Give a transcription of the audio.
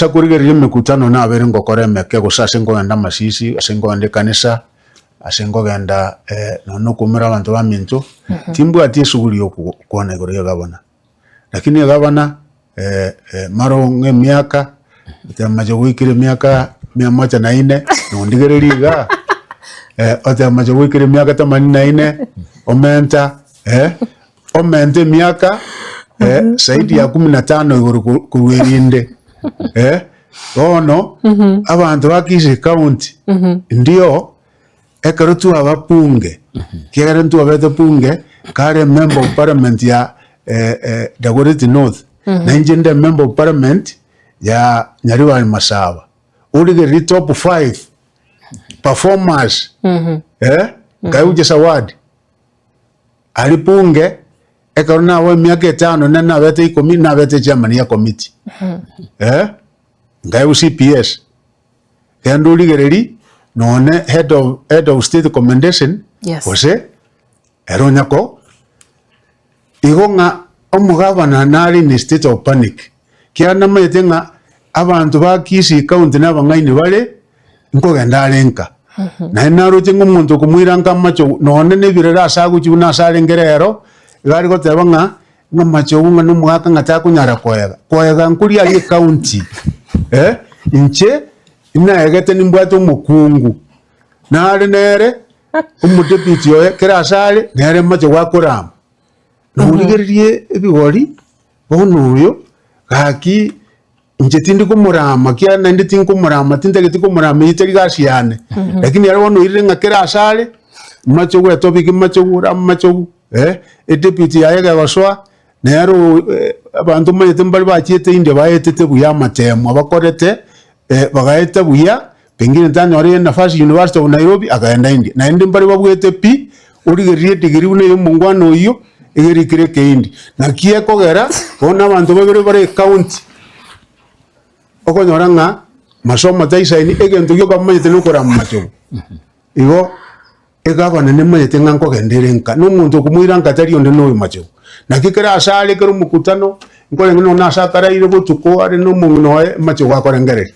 Ase korigereria emekutano nabere ngokora emeke gose ase nkogenda amasisi, ase nkogenda ekanisa, ase nkogenda nonya na okoumera abanto baminto, timbwati esuguri ya okwana igoro ya egabana. Lakini egabana mara ng'a emiaka, otemache goikera emiaka mia moja na ine, nondigererie igaa, otemache goikera emiaka themanini na ine, omenta omente emiaka zaidi ya kumi na tano igoro korwa erinde bono abanto ba Kisii County ndio ekero twaba bunge ekiagera ntwabete bunge kare member of parliament ya Dagoretti North na inche nde member of parliament ya Nyaribari Masaba origererie top five performers nkaigwa Zawadi. Aria bunge, ekero nabo emiaka etano ne nabete ikomi, nabete chairman ya committee. Eh, nkaegwa CPS. Genda origererie nonye head of, head of state commendation, Yes. gose ere onya ko igo ng'a omogavana nare in a state of panic, kiagera namanyete ng'a abanto ba Kisii county na abang'aini bare, nkogenda are nka. Naende naroche ng'a omonto okomoira nka amache nonye na ebirero ase agochia buna ase arenge rero, iga are goteba ng'a, ng'a amache ogo ng'a na omogaka ng'a takonyara koega. Koega nkoria aria ecounty eh, inche naegete nimbwate omokungu, nare nere omodeputy oye kera ase are, nere amache gwakorama. Norigererie ebigori, bono oyo, gaki. Inche tindi komorama, ekiagera naende tinkomorama, tintageti komorama, eyio tari gasi yane. Lakini ere bono oirire ng'a kera ase are, machogu etobiki machogu ore amachogu, eh, edeputy yaye egegosoa, nere oo abanto omanyete mbare bachiete India baetete buya amatemo abakorete, bagaeta buya, pengine tanyora enafasi University of Nairobi, akaenda India. Naende mbare babwete pi, origererie edegree buna eya omongwana oyio, egerikire ekeindi. Naki ekogera, bono abanto babere bare ecounty, okonyora ng'a masomo taisaini, egento gioka bamanyete na okorama machogu. Igo, egavana nemanyete ng'a nkogenda ere nka, na omonto okomoira nka tari onde na oyo machogu. Naki kera ase are kera omokutano, nkorenge nonya ase akaraire botuko are na omong'ina oye, machogu akorengereria.